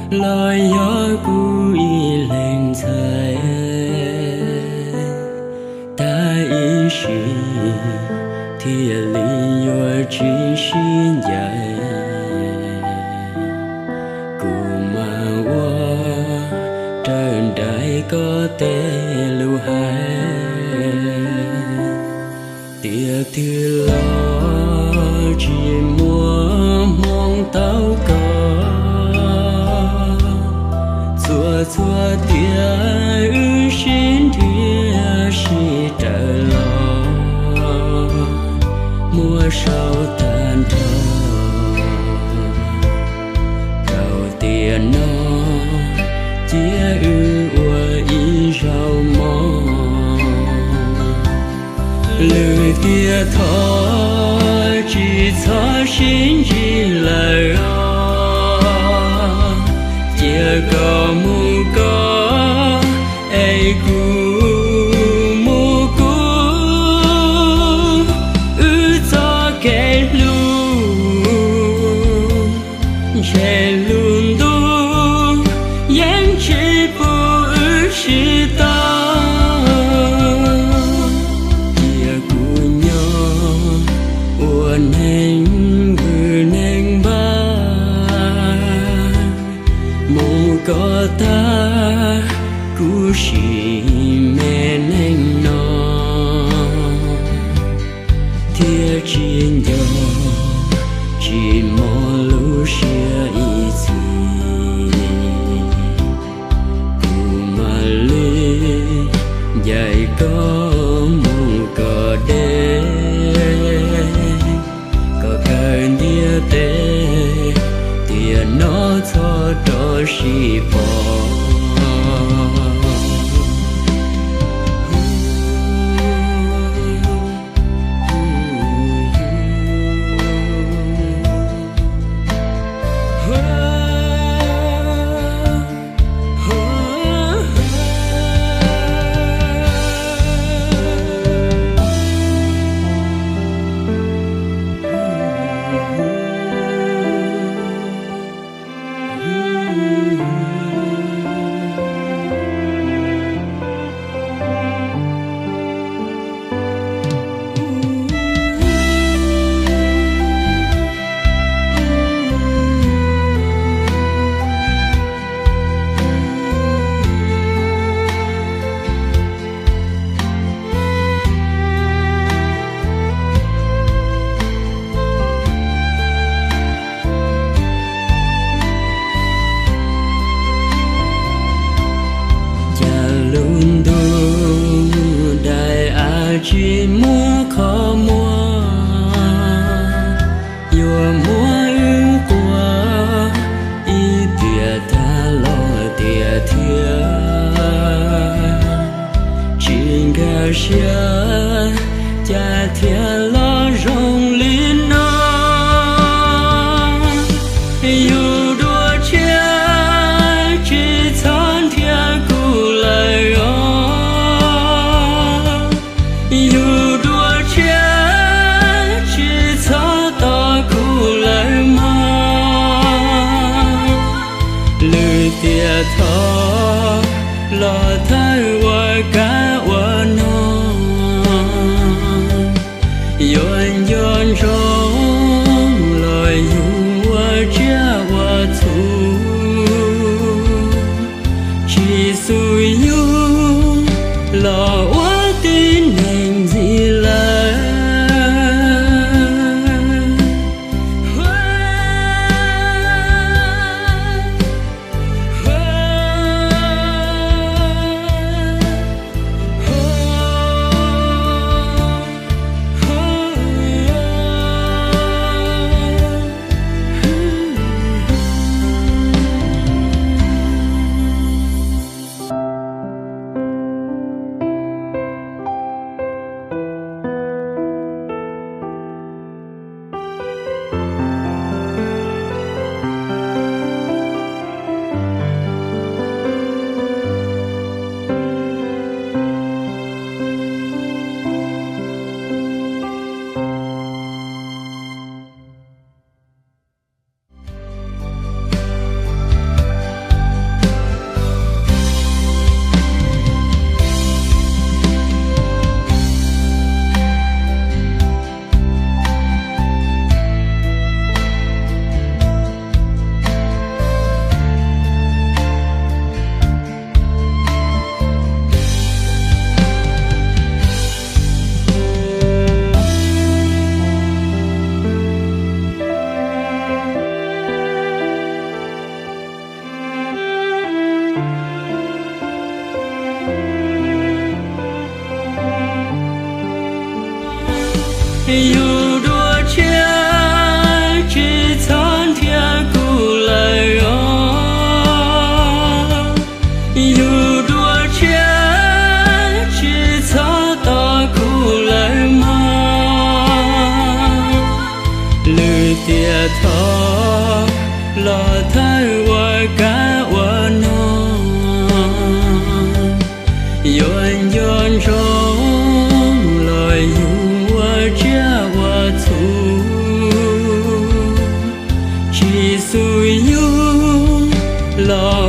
Los yog kuv ib leeg ntxhais, tag ib sim thiaj li yuav tsis sib ncaim. Kuv mas ua raws nraim koj tej lus hais, tiam twg los tsis muaj hmoo tau koj. Txhua txhua tiam wb sib nrhiav sib raws los, muab sau tag nrho rau tiam no, cia wb ua ib zaug mov. Lwm tiam thov tsis txhob sib ntsib lawm os, cia koj mus koj es kuv mus kuv, wb txoj kev hlub ntshe lub ntuj yeej tsis pub wb sib tau. Cia kuv nyob ua neeg vwm neeg npab, mus koj tag kuv sim me neej no, thiab tsis nco tsis mos lub siab ib txhis. Kuv mam li ncaim koj mus kom deb, kom kawg ntiaj teb, tiam no txhob rov sib pom. Cas lub ntuj daim av tsis muaj qhov muag, yuav muab wb quaj ib tiam tag los tiam thiab, tsis nkag siab cas thiaj los zoo li no. Yus dua tshiab tsis txhob nrhiav kuv lawm os, yus dua tshiab tsis txhob tos kuv lawm mog. Lwm tiam thov los thawj ua kab ua noog, yuav nco ntsoov los yus ua tsiaj ua txhu, tsis xub yus los ua tib neeg ntxiv lawm. Yug dua tshiab tsis txhob nrhiav kuv lawm os. Yug dua tshiab tsis txhob tos kuv lawm mog. Lwm tiam thov los thawj ua kab ua no, yuav nco ntsoov los yug ua tsiaj ua txhu, tsis xub yug los